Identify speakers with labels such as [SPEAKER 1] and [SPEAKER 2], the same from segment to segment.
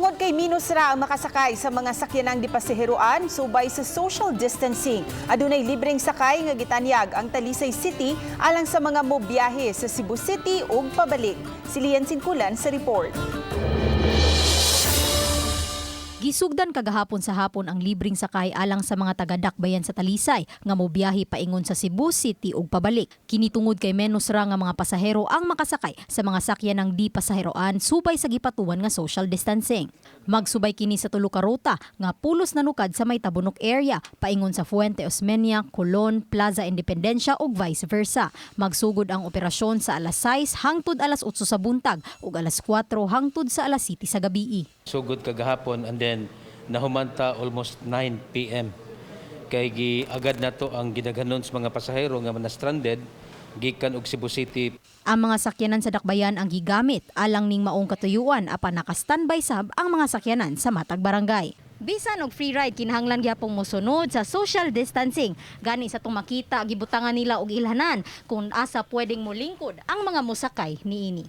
[SPEAKER 1] Tungod kay minus ra ang makasakay sa mga sakyanang dipasaheroan subay sa social distancing, adunay libreng sakay nga gitanyag ang Talisay City alang sa mga mobiyahe sa Cebu City ug pabalik. Si Lian Sinkulan sa report.
[SPEAKER 2] Gisugdan kagahapon sa hapon ang libreng sakay alang sa mga taga-Dakbayan sa Talisay nga mobiyahe paingon sa Cebu City ug pabalik. Kini tungod kay menos ra nga mga pasahero ang makasakay sa mga sakyan ng di pasaheroan subay sa gipatuan nga social distancing. Magsubay kini sa tulo ka ruta nga pulos nanukad sa may Tabunok area paingon sa Fuente Osmeña, Colon, Plaza Independencia ug vice versa. Magsugod ang operasyon sa alas 6 hangtod alas 8 sa buntag ug alas 4 hangtod sa alas 7 sa gabii.
[SPEAKER 3] Sugod kagahapon and then nahumanta almost 9 p.m. Kay giagad na to ang gidaghanon sa mga pasahero nga na stranded gikan og Cebu City.
[SPEAKER 2] Ang mga sakyanan sa Dakbayan ang gigamit alang ning maong katuyuan apan naka-standby sab ang mga sakyanan sa matag barangay. Bisan og free ride, kinahanglan gyapong mosunod sa social distancing. Gani sa tong makita, gibutangan nila og ilhanan kung asa pwedeng molingkod ang mga mosakay niini.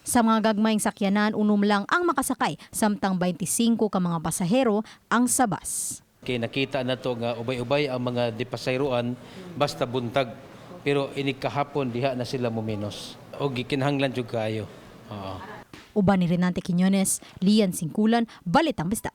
[SPEAKER 2] Sa mga gagmayng sakyanan, 6 lang ang makasakay, samtang 25 ka mga pasahero ang sa bus.
[SPEAKER 3] Kay nakita na to nga ubay-ubay ang mga dipasayroan basta buntag. Pero inig kahapon diha na sila muminos. Og gikinahanglan jud kaayo. Oo.
[SPEAKER 2] Uban ni Renante Quiñones, Lian Singkulan, Balitang Bisdak.